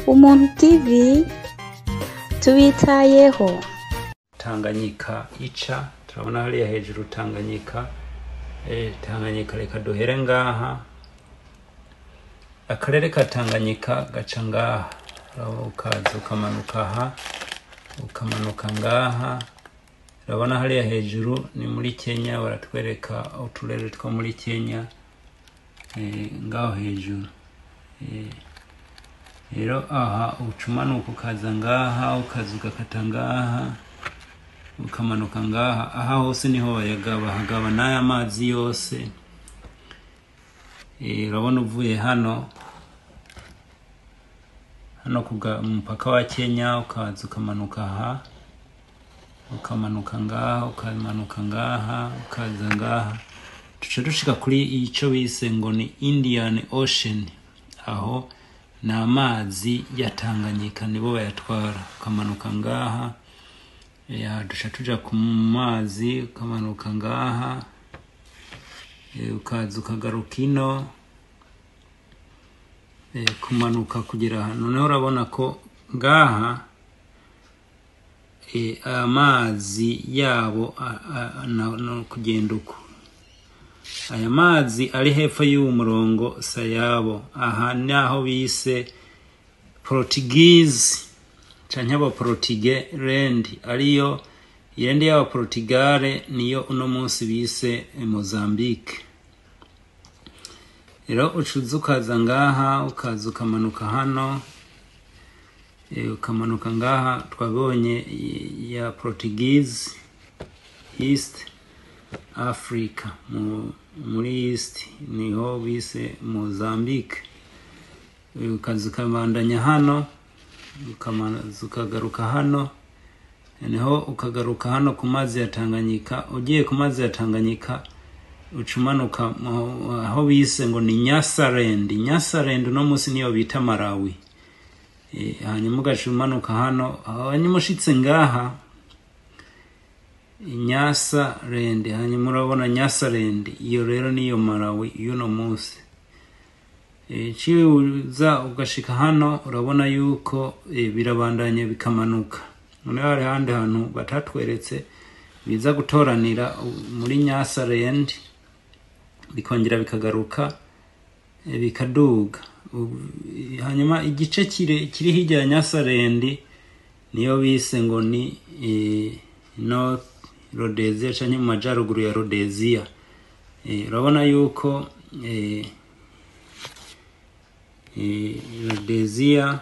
Umuntu TV tubitayeho. Tanganyika ica turabona hariya hejuru Tanganyika. Tanganyika, reka duhere ngaha. Akarere ka Tanganyika gaca ngaha. Ukaza ukamanuka aha, ukamanuka ngaha. Urabona hariya hejuru ni muri Kenya, baratwereka uturere two muri Kenya ngaho hejuru. Rero aha uca umanuka ukaza ngaha, ukaza ugakata ngaha, ukamanuka ngaha. Aha hose niho bayagaba, hagaba n'aya mazi yose. Urabona uvuye hano hano ku mupaka wa Kenya, ukaza ukamanuka aha, ukamanuka ngaha, ukamanuka ngaha, ukaza ngaha, tuca dushika kuri ico bise ngo ni Indian Ocean. Aho ni amazi ya Tanganyika, nibo bayatwara. Ukamanuka ngaha ya duca tuja ku mazi, ukamanuka ngaha, ukaza ukagaruka ino, kumanuka kugera aha. Noneho urabona ko ngaha amazi yabo no kugenda uko aya mazi ari hepfo y'uwo murongo sayabo. Aha naho bise Portuguese canke abaportuge land, ariyo yende y'abaportugale, niyo uno munsi bise Mozambique. Rero ucuza ukaza ngaha, ukaza ukamanuka hano, ukamanuka ngaha. Twabonye ya Portuguese East Africa, muri East niho bise Mozambique. Ukaza ukabandanya hano, ukamaza ukagaruka hano, niho ukagaruka hano ku mazi ya Tanganyika. Ugiye ku mazi ya Tanganyika, uca umanuka aho bise ngo ni Nyasaland. Nyasaland uno munsi niyo bita Malawi. Hanyuma ugaca umanuka hano, hanyuma ushitse ngaha Nyasaland, hanyuma urabona Nyasaland, iyo rero niyo Malawi y'uno munsi. Uza ugashika hano, urabona yuko birabandanya bikamanuka. Noneho hari ahandi hantu batatweretse biza gutoranira muri Nyasaland, bikongera bikagaruka, bikaduga. Hanyuma igice kiri hirya ya Nyasaland niyo bise ngo ni North Rhodesia canke mu majaruguru ya Rhodesia. Urabona yuko Rhodesia,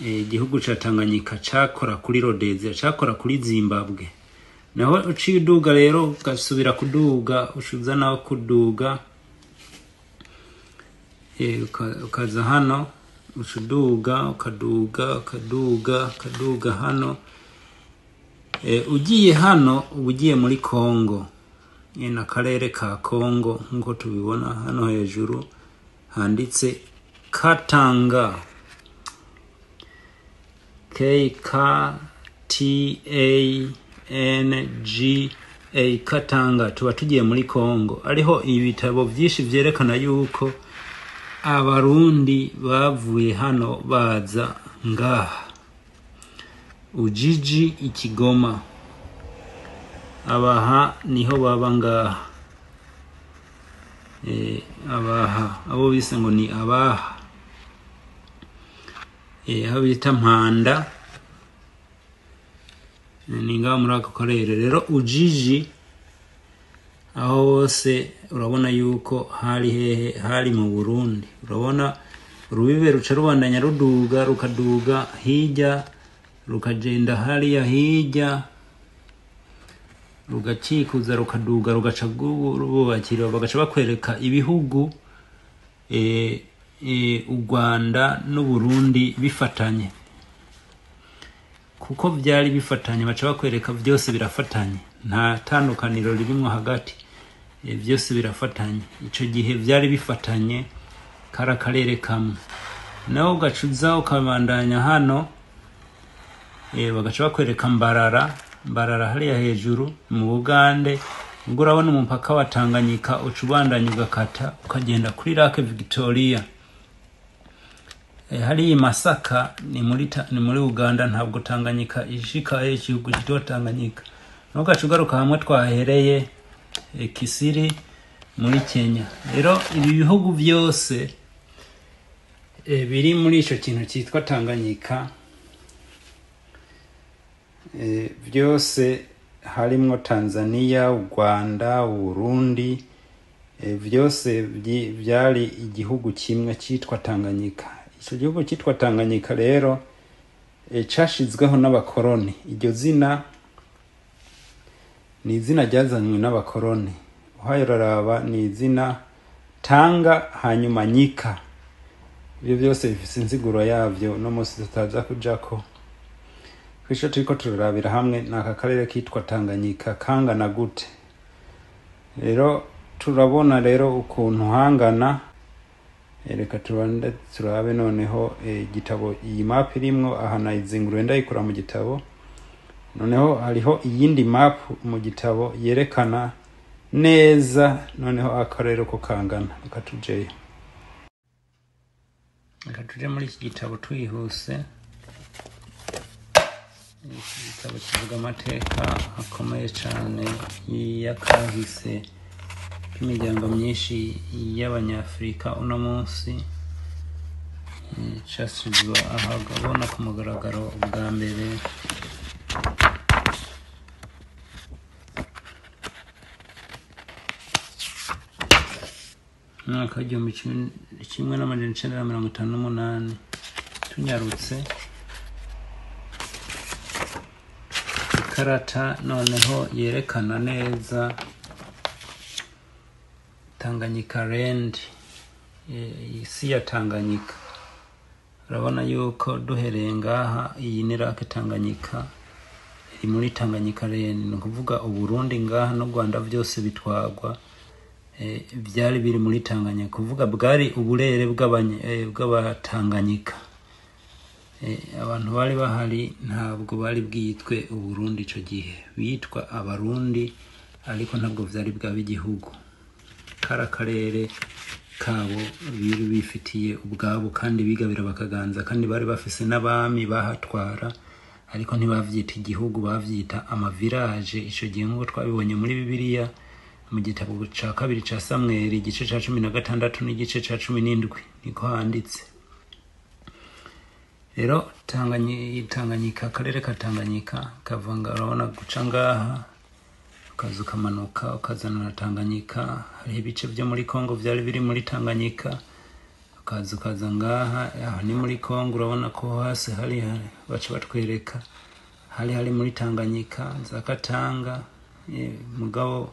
igihugu ca Tanganyika cakora kuri Rhodesia, cakora kuri Zimbabwe. Naho uciye uduga rero, ugasubira kuduga, ucuza naho kuduga, ukaza hano, uca uduga, ukaduga, ukaduga, ukaduga hano. Ugiye hano uba ugiye muri Congo, ni akarere ka Congo nk'uko tubibona hano hejuru handitse Katanga, K K T A N G A, Katanga. Tuba tugiye muri Congo, ariho ibitabo byinshi vyerekana yuko Abarundi bavuye hano baza ngaha Ujiji, Ikigoma. Abaha niho baba ngaha. Abaha abo bise ngo ni Abaha, aho bita Mpanda, ni ngaha muri ako karere. Rero Ujiji aho hose urabona yuko hari hehe? Hari mu Burundi. Urabona urubibe ruca rubandanya ruduga, rukaduga hirya, rukagenda hariya hirya, rugacikuza, rukaduga, rugaca rububakira, bagaca bakwereka ibihugu, u Rwanda n'Uburundi bifatanye, kuko byari bifatanye. Baca bakwereka byose birafatanye, nta tandukaniro ririmwo hagati. Byose birafatanye. Ico gihe byari bifatanye, kari akarere kamwe. Nawe ugacuza ukabandanya hano, bagaca bakwereka Mbarara. Mbarara hariya hejuru mu Bugande. Ubwo urabona umupaka wa Tanganyika uca ubandanya ugakata ukagenda kuri Lake Victoria. Hariya i Masaka ni muri Uganda, ntabwo Tanganyika ishika igihugu cyitwa Tanganyika. Ntugace ugaruka hamwe twahereye, Kisiri muri Kenya. Rero ibi bihugu byose biri muri ico kintu cyitwa Tanganyika, byose harimwo Tanzania, u Rwanda, Uburundi, byose byari igihugu kimwe cyitwa Tanganyika. Ico gihugu cyitwa Tanganyika rero cashizweho n'abakoroni. Iryo zina ni izina ryazanywe n'abakoroni. Uhaye uraraba ni izina Tanga hanyuma Nyika. Ibyo byose bifise insiguro yavyo no munsi tutaza kujako. Kwico turiko turarabira hamwe ni aka karere kitwa Tanganyika kangana gute. Rero turabona rero ukuntu hangana. Reka tubanze turabe noneho igitabo iyi map irimwo. Aha nayizinguruye ndayikura mu gitabo. Noneho hariho iyindi map mu gitabo yerekana neza noneho akarere ko kangana. Reka tujeyo, reka tuje muri iki gitabo twihuse. Iki gitabo kivuga amateka akomeye cyane y'akahise k'imiryango myinshi y'Abanyafurika uno munsi. Cashyizwe ahabona ku mugaragaro ubwa mbere mu mwaka w'1958. Tunyarutse, ikarata noneho yerekana neza Tanganyika Land, isi ya Tanganyika. Urabona yuko duhereye ngaha, iyi ni Lake Tanganyika iri muri Tanganyika Land. Ni ukuvuga Uburundi ngaha n'u Rwanda byose bitwagwa, byari biri muri Tanganyika, kuvuga bwari uburere bw'Abatanganyika. Abantu bari bahari ntabwo bari bwitwe Uburundi ico gihe, bitwa Abarundi, ariko ntabwo vyari bwaba igihugu. Kari akarere kabo biri bifitiye ubwabo, kandi bigabira bakaganza, kandi bari bafise n'abami bahatwara, ariko ntibavyita igihugu, bavyita amavirage ico gihe, nk'uko twabibonye muri Bibiliya mu gitabo ca kabiri ca Samweli, igice ca 16 n'igice ca 17, niko handitse. Rero Tanganyika, akarere ka Tanganyika kava nga, urabona guca ngaha ukaza ukamanuka ukazana na Tanganyika. Hariho ibice byo muri Kongo byari biri muri Tanganyika. Ukaza ukaza ngaha, aha ni muri Kongo. Urabona ko hasi hari baca batwereka hari muri Tanganyika za Katanga, mugabo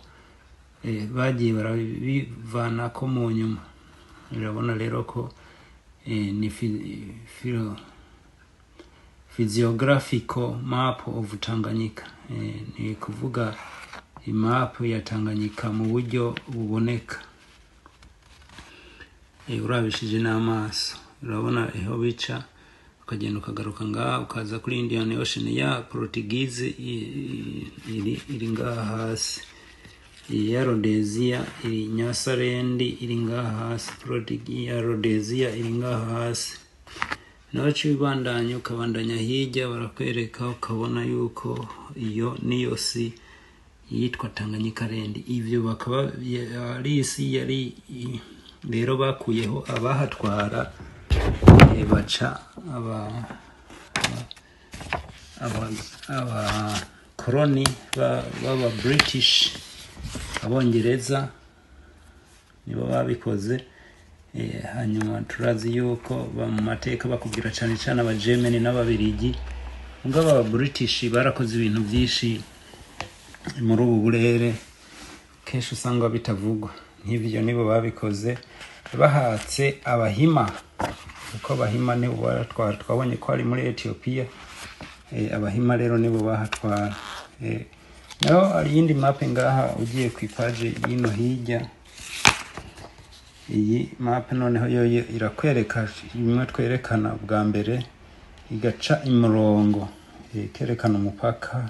bagiye barabivanako mu nyuma. Urabona rero ko ni physiographical map of Tanganyika, ni kuvuga imapu ya Tanganyika mu buryo buboneka, urabishije n'amaso. Urabona aho bica, ukagenda ukagaruka ngaha, ukaza kuri Indian Ocean ya Portuguese iri ngaha hasi, iya Rhodesia iri Nyasaland iri ngaha hasi, ya Rhodesia iri ngaha hasi. Nawe ubandanya ukabandanya hirya, barakwereka ukabona yuko iyo niyo si yitwa Tanganyika Land. Ivyo bakaba ari isi yari rero bakuyeho abahatwara, baca abakoroni b'aba British, Abongereza nibo babikoze. Hanyuma turazi yuko mu mateka bakubwira cane cane Abagermany n'Ababirigi, mugabo aba British barakoze ibintu byinshi muri ubu burere kenshi usanga bitavugwa. Nk'ivyo nibo babikoze, bahatse Abahima, kuko Abahima nibo baratwara. Twabonye ko ari muri Ethiopia. Abahima rero nibo bahatwara. Naho hari iyindi map ngaha, ugiye ku ipaje y'ino hirya. Iyi map noneho yo irakwereka bimwe twerekana bwa mbere, igaca imirongo ikerekana umupaka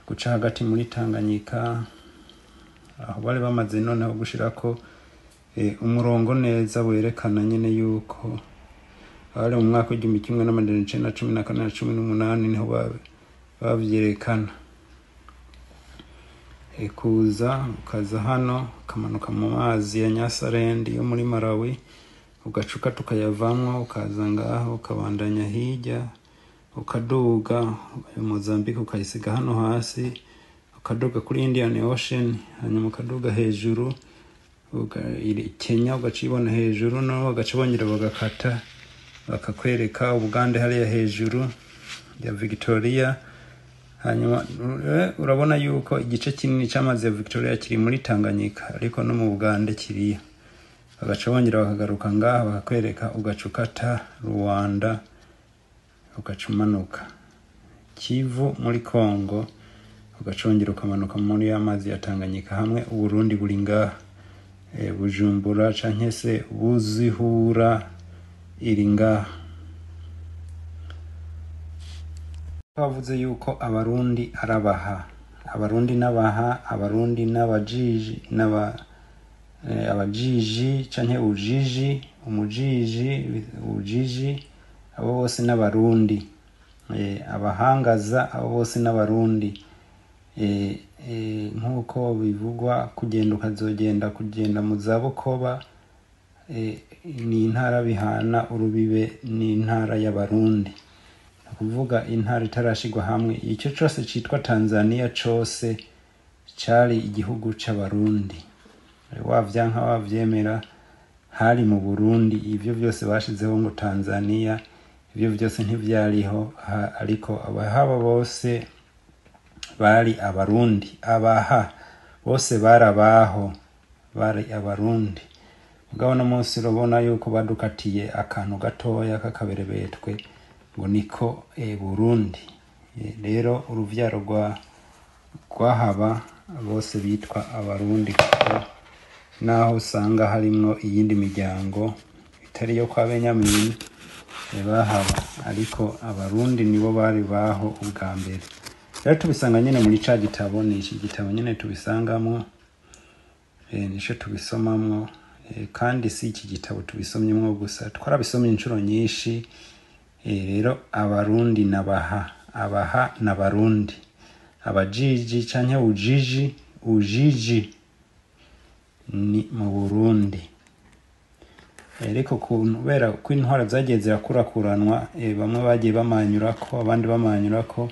guca hagati muri Tanganyika, aho bari bamaze noneho gushirako umurongo neza werekana nyene yuko Bari mu mwaka w'1914 na 18 niho bavyerekana. Kuza ukaza hano ukamanuka mu mazi ya Nyasaland yo muri Malawi, ugacuka tukayavamwo, ukaza ngaho ukabandanya hirya, ukaduga Mozambique ukayisiga hano hasi, ukaduga kuri Indian Ocean, hanyuma ukaduga hejuru Kenya ugaca ibona hejuru, no bagaca bongera bagakata bakakwereka Ubugande hariya hejuru ya Victoria. Hanyuma urabona yuko igice kinini cy'amazi ya Victoria kiri muri Tanganyika, ariko no mu Bugande kiriya. Bagaca bongera bakagaruka ngaha bakakwereka, ugaca ukata Rwanda, ugaca umanuka Kivu muri Congo, ugaca wongera ukamanuka muri ya mazi ya Tanganyika. Hamwe Uburundi buri ngaha, Bujumbura canke se Buzihura iri ngaha. Twavuze yuko Abarundi arabaha, Abarundi n'abaha, Abarundi n'abajiji, n'aba abajiji canke ujiji, umujiji, ujiji, abo bose n'Abarundi. Abahangaza abo bose n'Abarundi. Nk'uko bivugwa, kugenda ukazogenda kugenda mu za Bukoba, ni intara bihana urubibe n'intara y'Abarundi, ni ukuvuga intara itarashigwa hamwe. Icyo cose citwa Tanzania cose cari igihugu c'Abarundi, wavyanka wavyemera hari mu Burundi. Ivyo vyose bashizeho ngo Tanzania, ivyo vyose ntivyariho, ariko abahaba bose bari Abarundi, abaha bose barabaho bari Abarundi. Mugabo no munsi urabona yuko badukatiye akantu gatoya k'akaberebetwe ngo niko Burundi. Rero uruvyaro rwahaba bose bitwa Abarundi, kuko naho usanga harimwo iyindi miryango itari iyo kwa Benyamini bahaba, ariko Abarundi nibo bari baho ubwa mbere. Rero tubisanga nyene muri ca gitabo, ni iki gitabo nyene tubisangamwo, nico tubisomamwo, kandi si iki gitabo tubisomyemwo gusa, twarabisomye inshuro nyinshi. Rero Abarundi n'abaha, abaha n'Abarundi, abajiji canke ujiji, ujiji ni mu Burundi. Ariko kubera ko intwara zagiye zirakurakuranwa, bamwe bagiye bamanyurako, abandi bamanyurako.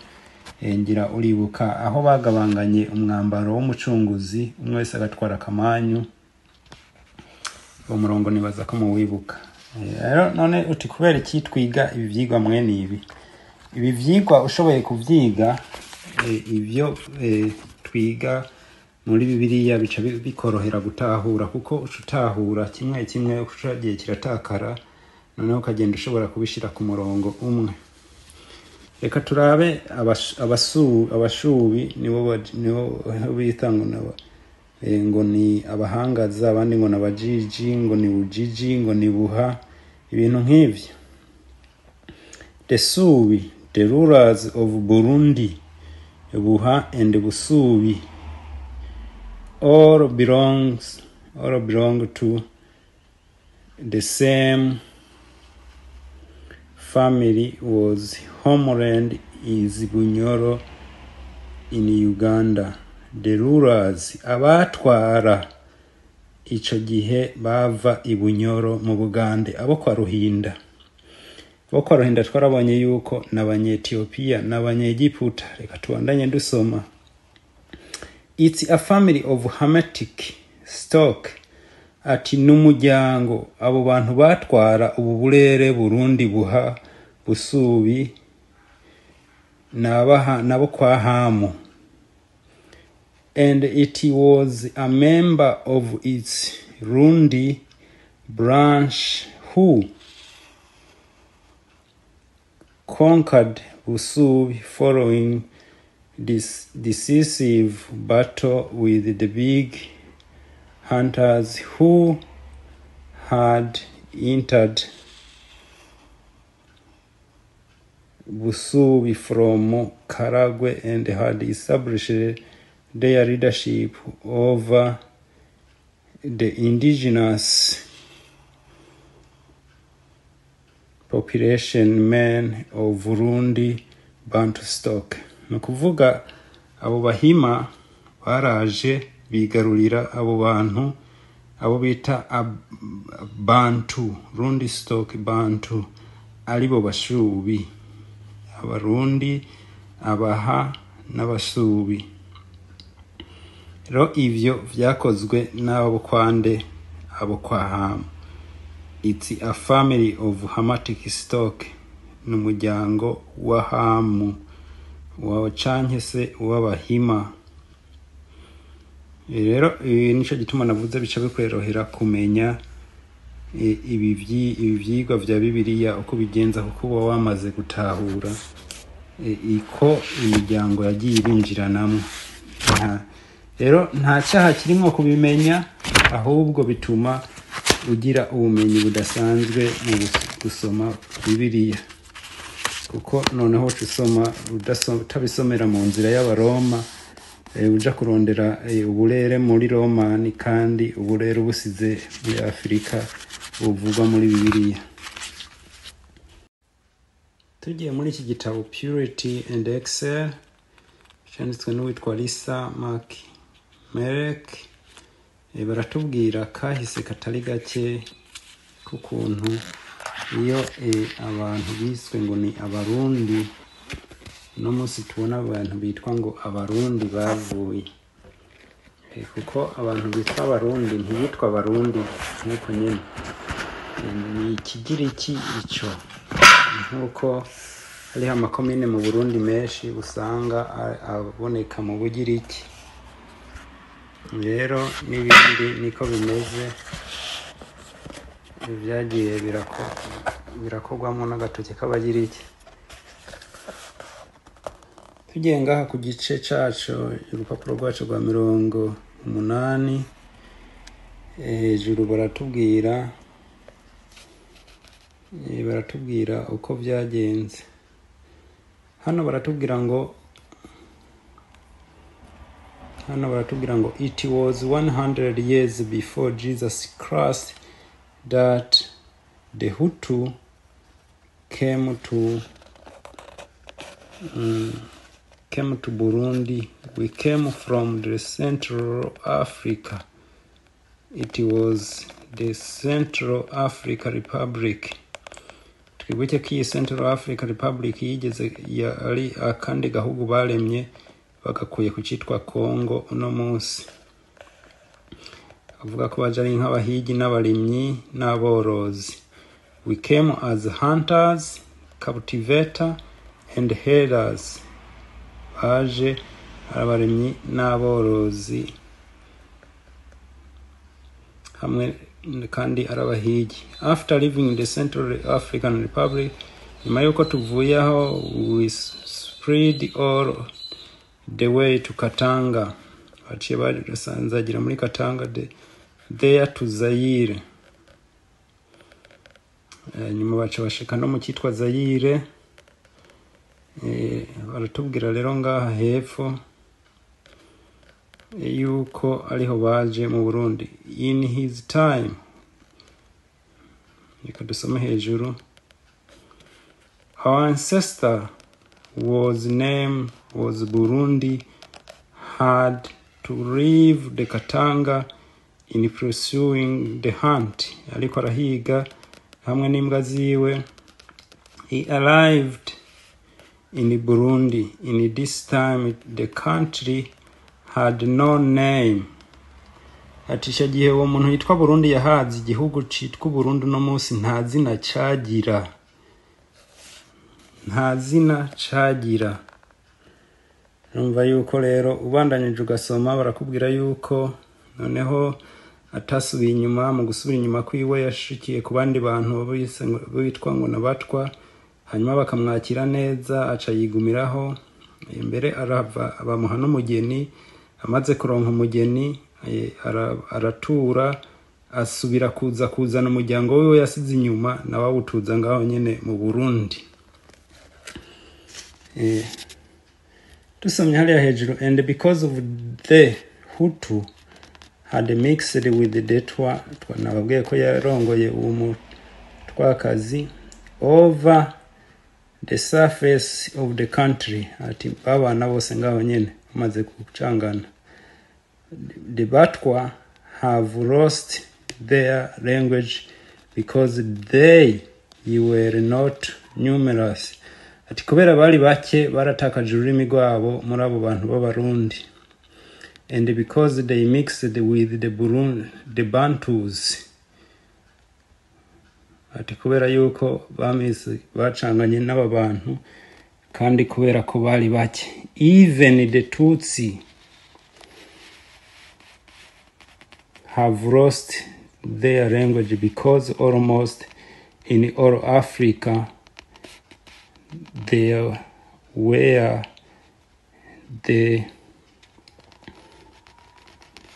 Ngira uribuka aho bagabanganye umwambaro w'umucunguzi, umwe wese agatwara akamanyu. Uwo murongo nibaza ko muwibuka. Rero none uti kubera iki twiga ibi vyigwa mwene ibi? Ibi vyigwa ushoboye kuvyiga, ivyo twiga muri Bibiliya bica bikorohera gutahura, kuko uca utahura kimwe kimwe uko cagiye kiratakara, noneho ukagenda ushobora kubishira ku murongo umwe. Reka turabe abashubi, nibo bita ngo ngo ni abahangaza, abandi ngo n'abajiji, ngo ni ujiji, ngo ni buha, ibintu nk'ivyo. The Subi, the rulers of Burundi, Buha and Busubi, all belong to the same family, was homeland is Bunyoro in Uganda. The rulers, abatwara ico gihe bava i Bunyoro mu Bugande, abo kwa Ruhinda. Abo kwa Ruhinda twarabonye yuko n'Abanyetiyopiya n'Abanyegiputa. Reka tubandanye dusoma. It's a family of Hamitic stock. Ati n'umuryango abo bantu batwara ubu burere Burundi, Buha, Busubi n'abaha nabo kwa Hamu. And it was a member of its Rundi branch who conquered Busubi following this decisive battle with the big hunters who had entered Busubi from Karagwe and had established their leadership over the indigenous population men of Burundi Bantu stock. Ni ukuvuga abo Bahima baraje bigarurira abo bantu, abo bita Bantu, Rundi stock Bantu, aribo Bashubi, Abarundi, Abaha n'Abasubi. Rero ivyo vyakozwe n'abo kwande? Abo kwa Hamu. It's a family of Hamatic stock, ni umuryango wa Hamu wa canke se w'Abahima. Rero ibi nico gituma navuze bica bikworohera kumenya ibi vyigwa vya Bibiliya uko bigenza, kuko uba wamaze gutahura iko imiryango yagiye irinjiranamwo. Rero nta cyaha kirimwo kubimenya, ahubwo bituma ugira ubumenyi budasanzwe mu gusoma Bibiliya, kuko noneho uca usoma utabisomera mu nzira y'Abaroma, uja kurondera uburere muri Romani, kandi uburere busize muri Afurika buvugwa muri Bibiliya. Tugiye muri iki gitabo Purity and Excel, cyanditswe n'uwitwa Lisa Mark Merek, baratubwira kahise katari gake k'ukuntu iyo abantu biswe ngo ni Abarundi, uno munsi tubona abantu bitwa ngo Abarundi bavuye. Kuko abantu bitwa Abarundi ntibitwa Abarundi nk'uko nyene. Ni Ikigiriki ico, nk'uko hariho amakomine mu Burundi menshi usanga aboneka mu Bugiriki. Rero n'ibindi niko bimeze, byagiye birakorwamo n'agatoki k'Abagiriki. Tugiye ngaha ku gice cacu, urupapuro rwacu rwa 80, hejuru baratubwira uko byagenze. Hano baratubwira ngo "It was 100 years before Jesus Christ that the Hutu came to Burundi. We came from the Central Africa. It was the Central Africa Republic." Twibuke ko iyi Central Africa Republic yigeze ari akandi gahugu baremye bagakuye ku cyitwa Congo uno munsi. Avuga ko baje ari nk'abahigi n'abarimyi n'aborozi. "We came as hunters, cultivator and herders." Baje ari abarimyi n'aborozi hamwe kandi ari abahigi. "After leaving the Central African Republic," nyuma y'uko tuvuye aho, "we spread all the way to Katanga." Baciye basanzagira muri Katanga, there to Zaire. Nyuma baca bashika no mu cyitwa Zaire. Baratubwira rero ngaha hepfo yuko ariho baje mu Burundi. "In his time," reka dusome hejuru. "Our ancestor was name was Burundi had to leave the Katanga in pursuing the hunt." Ariko arahiga hamwe n'imbwa ziwe. "He arrived in Burundi. In this time the country had no name." Ati icyo gihe uwo muntu yitwa Burundi yahaze igihugu citwa Burundi uno munsi nta zina cagira, nta zina cagira. Numva yuko rero ubandanyije ugasoma, barakubwira yuko noneho atasubiye inyuma. Mu gusubira inyuma kwiwe yashikiye ku bandi bantu bitwa ngo nabatwa, hanyuma bakamwakira neza, aca yigumiraho. Imbere arava bamuha n'umugeni. Amaze kuronka umugeni, aratura, asubira kuza kuzana umuryango wiwe yasize inyuma, nawe awutuza ngaho nyene mu Burundi. Dusomye hariya hejuru, "And because of the Hutu had mixed with the Twa," nababwiye ko yarongoye uwo mutwakazi. over the surface of the country. Ati babana bose ngaho nyene bamaze gucangana. The Batwa have lost their language because they were not numerous. Ati kubera bari bake baratakaje ururimi rwabo muri abo bantu b'Abarundi. And because they mixed with the Burundi, the Bantus. Ati kubera yuko bamisi bacanganye n'aba bantu kandi kubera ko bari bake. Even the Tutsi have lost their language because almost in all Africa there were the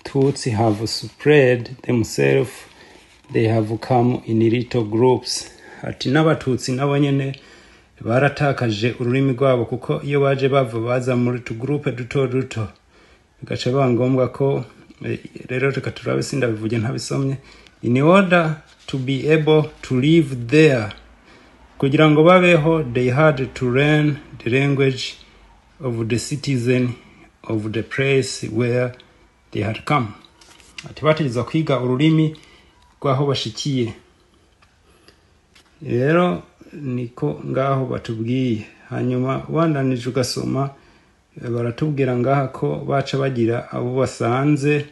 Tutsi have spread themselves, they have come in little groups. Ati n'Abatutsi nabo nyene baratakaje ururimi rwabo kuko iyo baje bava baza muri tugroupe duto duto, bigaca biba ngombwa ko rero reka turabe sindabivuge ntabisomye. In order to be able to live there, kugira ngo babeho, they had to learn the language of the citizen of the place where they had come. Ati bategerezwa kwiga ururimi rw'aho bashikiye. Rero niko ngaho batubwiye. Hanyuma wandanije ugasoma, baratubwira ngaha ko baca bagira abo basanze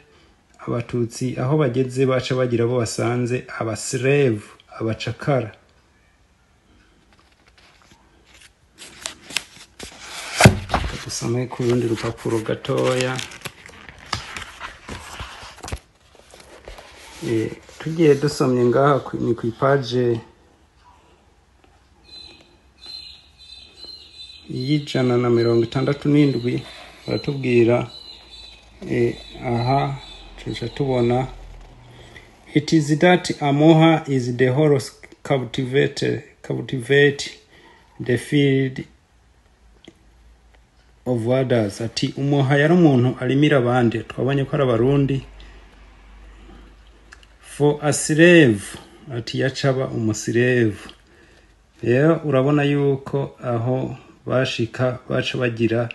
Abatutsi aho bageze, baca bagira abo basanze abaslave, abacakara. Dusome ku rundi rupapuro gatoya. Tugiye dusomye ngaha ni ku ipaje y'167, baratubwira aha tuca tubona it is that amoha is the whole cultivate the field of others. Ati umuha yari umuntu arimira abandi, twabonye ko ari Abarundi. For a slave, ati yacaba umuslave. Rero urabona yuko aho bashika baca bagira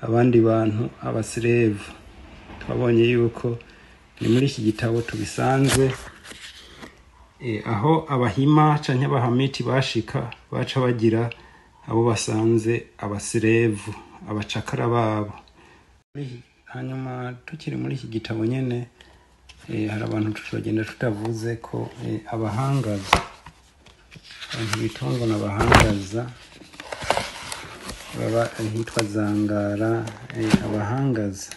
abandi bantu abaslave. Twabonye yuko ni muri iki gitabo tubisanze. Aho abahima canke abahamiti bashika baca bagira abo basanze abaslave, abacakara babo. Hanyuma tukiri muri iki gitabo nyene, hari abantu tutagenda tutavuze ko abahangaza, abantu bitwa n'abahangaza baba hitwa Zangara. Abahangaza,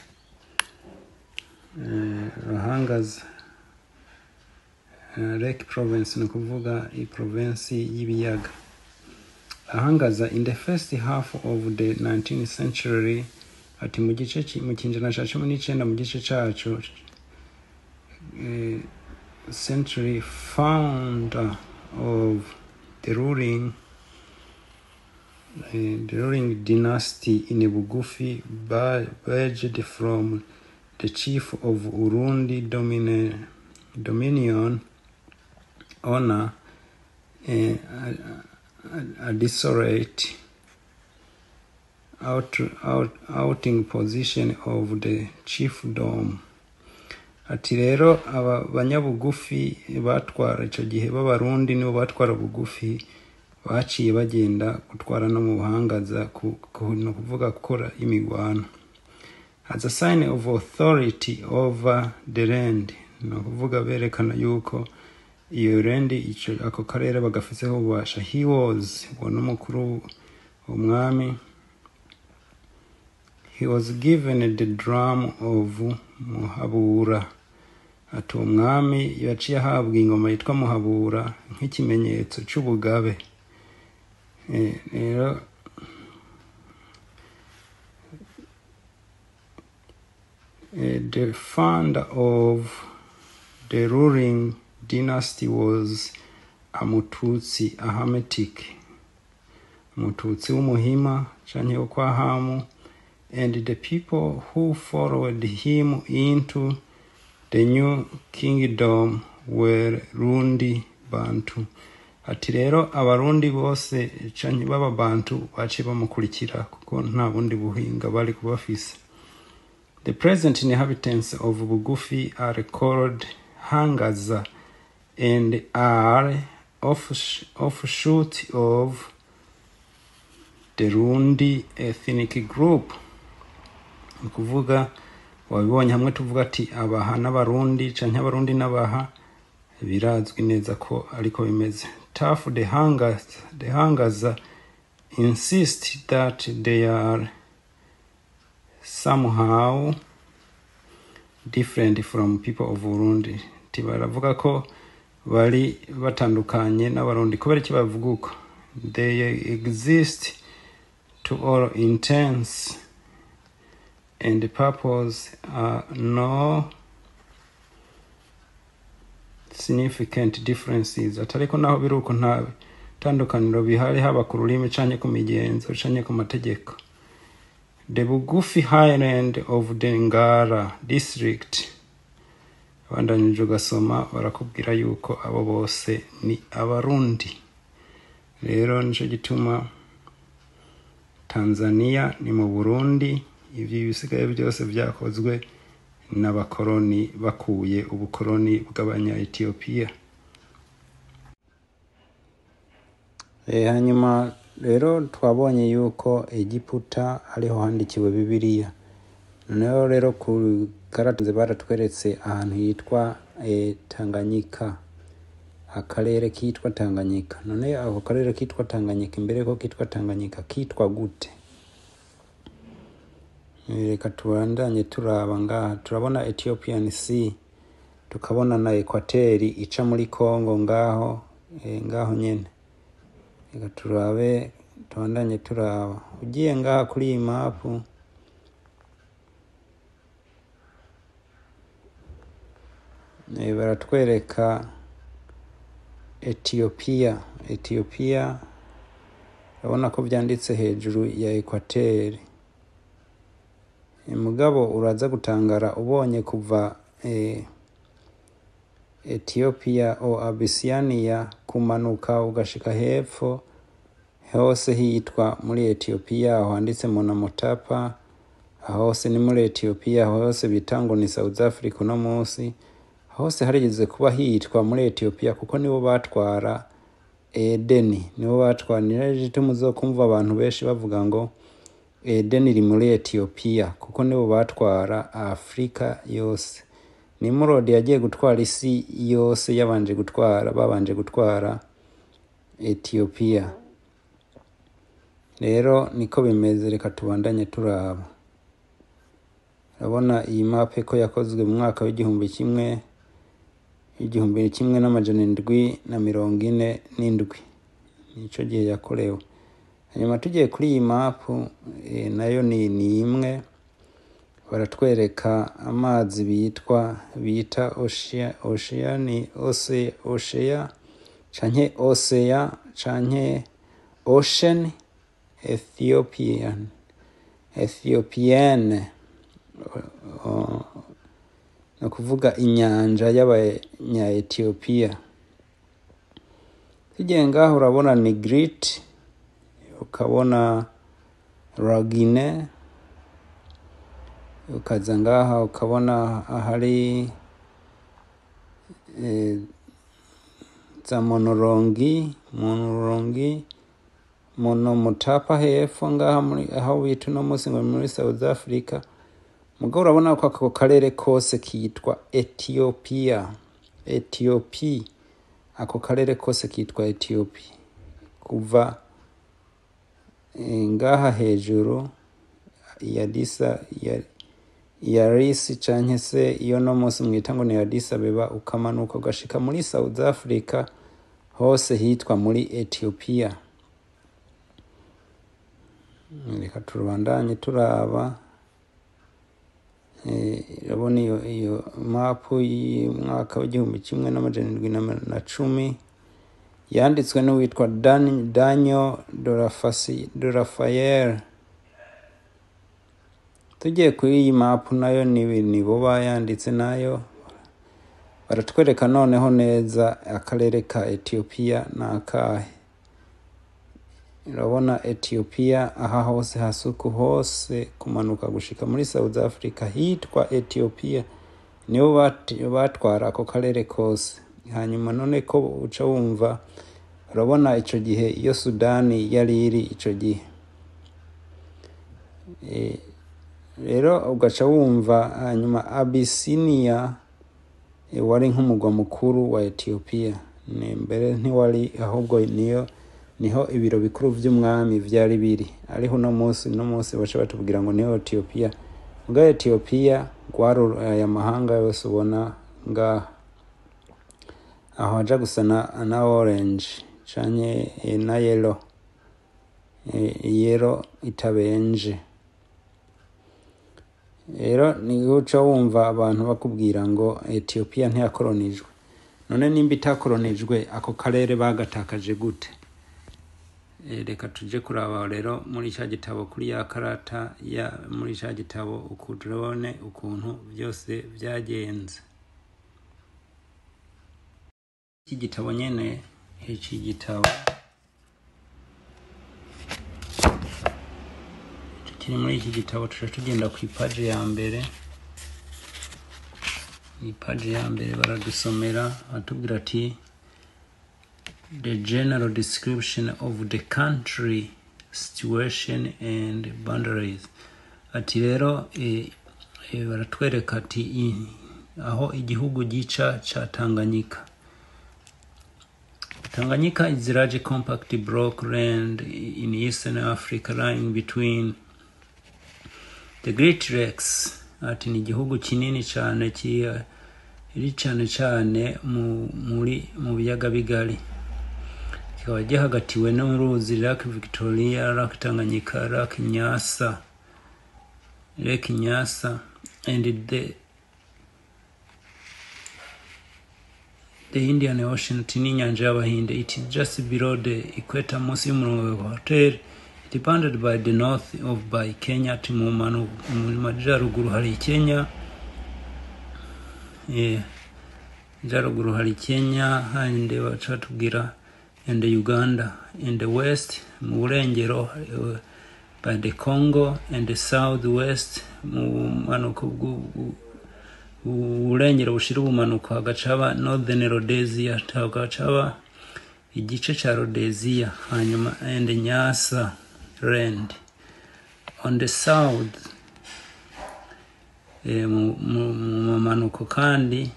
abahangaza, Lake Province, ni kuvuga i province y'ibiyaga. Ahangaza in the first half of the 19th century, ati mu gice mu kinjana ca 19, mu gice cacu century, founder of the ruling dynasty in Bugufi purged from the chief of Urundi dominion honor a desolate outing position of the chiefdom. Ati rero aba banyabugufi batwara ico gihe b'Abarundi nibo batwara bugufi, baciye bagenda gutwara no mu buhangaza, no kuvuga gukora imigwano. As a sign of authority over the land, no kuvuga berekana yuko iyo land ico ako karere bagafiseho ububasha. He was n'umukuru umwami. He was given the drum of Muhabura. Ati umwami yaciye ahabwa ingoma yitwa Muhabura nk'ikimenyetso c'ubugabe. Rero the founder of the ruling dynasty was a Mututsi, a Hamitic, Mututsi w'Umuhima canke wo kwa Hamu, and the people who followed him into the new kingdom were Rundi Bantu. Ati rero Abarundi bose canke b'Ababantu baciye bamukurikira kuko nta bundi buhinga bari kubafise. The present inhabitants of Bugufi are called Hangaza and are offshoot of the Rundi ethnic group. Ni ukuvuga wabibonye hamwe tuvuga ati Abaha n'Abarundi canke Abarundi n'Abaha, birazwi neza ko ariko bimeze. Tough the Hangaza insist that they are somehow different from people of Burundi. Ati baravuga ko bari batandukanye n'Abarundi. Kubera iki bavuga uko? They exist to all intents and purpose are no significant differences. Ati ariko naho biri uko, nta tandukaniro bihari, haba ku rurimi canke ku migenzo canke ku mategeko. The Bugufi Highland of the Ngara district. Bandanyije ugasoma, barakubwira yuko abo bose ni Abarundi. Rero nico gituma Tanzania ni mu Burundi. Ivyo bisigaye byose vyakozwe n'abakoroni bakuye ubukoroni bw'abanya Ethiopia. Hanyuma rero twabonye yuko Egiputa ariho handikiwe Bibiliya. Noneho rero ku karata baratweretse ahantu hitwa Tanganyika, akarere kitwa Tanganyika. None ako karere kitwa Tanganyika, imbere ko kitwa Tanganyika kitwa gute? Reka tubandanye turaba ngaha. Turabona Ethiopian Sea, tukabona na ekwateri ica muri Congo ngaho, ngaho nyene. Reka turabe, tubandanye turaba. Ugiye ngaha kuri iyi mapu, baratwereka Ethiopia. Ethiopia urabona ko vyanditse hejuru ya ekwateri. Mugabo uraza gutangara ubonye kuva Ethiopia o Abyssinia kumanuka ugashika hepfo, hose hitwa muri Ethiopia. Aho handitse Monomotapa, aho hose ni muri Ethiopia. Aho hose bita ngo ni South Africa uno munsi, hose harigeze kuba hitwa muri Ethiopia, kuko nibo batwara Edeni, nibo batwara. Nico gituma uzokumva abantu benshi bavuga ngo Edeni iri muri Ethiopia, kuko nibo batwara Afrika yose. Nimurodi yagiye gutwara isi yose yabanje gutwara, babanje gutwara Ethiopia. Rero niko bimeze. Reka tubandanye turaba. Urabona iyi mape ko yakozwe mu mwaka w'igihumbi kimwe 1747, nico gihe yakorewe. Hanyuma tugiye kuri iyi mapu, nayo ni imwe. Baratwereka amazi bita ocean, ocean canke Osea canke Ocean Ethiopian, Ethiopienne, ni ukuvuga inyanja y'abanya Ethiopia. Tugiye ngaho urabona ni Great, ukabona Ragine, ukaza ngaha ukabona ahari za Monorongi, Monomotapa hepfo ngaha muri aho bita uno munsi ngo muri South Africa. Mugabo urabona ko ako karere kose kitwa Ethiopia, Ethiopia. Ako karere kose kitwa Ethiopia kuva ngaha hejuru ya Disa ya Risi canke se iyo no munsi mwita ngo ni Addis Abeba, ukamanuka ugashika muri South Africa, hose hitwa muri Ethiopia. Reka turabandanye turaba. Urabona iyo mapu y'umwaka w'1710 yanditswe n'uwitwa Daniel Dorafael. Tugiye kuri iyi mapu nayo ni bo bayanditse nayo. Baratwereka noneho neza akarere ka Ethiopia n'akahe. Urabona Ethiopia aha hose hasuku hose kumanuka gushika muri South Africa hitwa Ethiopia, nibo batwara ako karere kose. Hanyuma none ko uca wumva, urabona ico gihe iyo Sudani yari iri ico gihe. Rero ugaca wumva hanyuma Abyssinia wari nk'umugwa mukuru wa Ethiopia. Ni mbere ntiwari, ahubwo niyo niho ibiro bikuru vy'umwami vyari biri. Ariho uno munsi baca batubwira ngo niho Ethiopia. Muga Ethiopia gwari aya mahanga yose ubona ngaha aho haja gusa na orange canke na yellow, yellow itabenje. Rero niho uca wumva abantu bakubwira ngo Ethiopia ntiyakoronijwe. None nimba itakoronijwe, ako karere bagatakaje gute? Reka tuje kuraba rero muri ca gitabo, kuri ya karata ya muri ca gitabo, uku turabone ukuntu byose vyagenze. Iki gitabo nyene, iki gitabo kiri muri iki gitabo, tuca tugenda ku ipaji ya mbere. Ipaji ya mbere baradusomera, batubwira ati: "The general description of the country situation and boundaries." Ati rero baratwereka ati aho igihugu gica ca Tanganyika. Tanganyika is a large compact block land in Eastern Africa lying between the Great Lakes. Ati ni igihugu kinini cyane kiri cyane cyane mu biyaga bigari, kikaba gihagatiwe n'uruzi Lake Victoria, Lake Tanganyika, Lake Nyasa, Lake Nyasa and the Indian Ocean, ati n'inyanja y'Abahinde. It is just below the equator, munsi y'umurongo wa equator. It bounded by the north of by Kenya, ati mu majyaruguru hari Kenya, yeah. Majyaruguru hari Kenya, handi baca batubwira and Uganda. In the west, mu burengero, by the Congo, and the south west, mu bumanuko burengero bushira ubumanuko, hagaca haba Northern Rhodesia, hagaca haba igice ca Rhodesia, hanyuma and Nyasa Land on the south, mu manuko kandi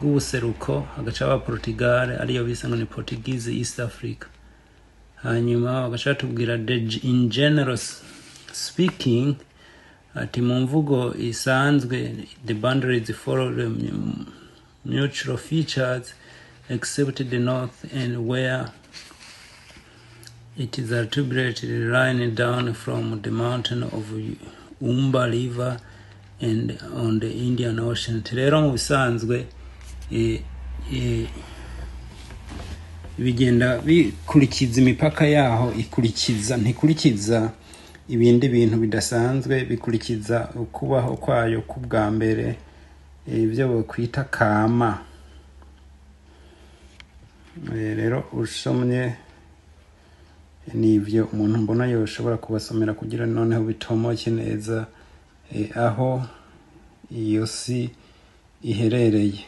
bw'ubuseruko hagaca haba Portugal, ariyo bisa ngo ni Portuguese East Africa. Hanyuma bagaca batubwira in general speaking, ati mu mvugo isanzwe, the boundaries follow the mutual features except the north and where it is attributed line down from the mountain of Umba River and on the Indian Ocean. Rero mu bisanzwe bigenda bikurikiza imipaka yaho, ikurikiza, ntikurikiza ibindi bintu bidasanzwe, bikurikiza ukubaho kwayo k'ubwa mbere, ibyo bakwita kama. Rero usomye nivyo umuntu mbona yoshobora kubasomera kugira noneho bitomoke neza aho iyo si iherereye.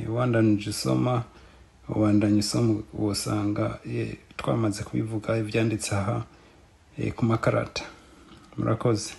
Wandanije usoma, ubandanya usoma, wosanga twamaze kubivuga ivyanditse aha ku makarata. Murakoze.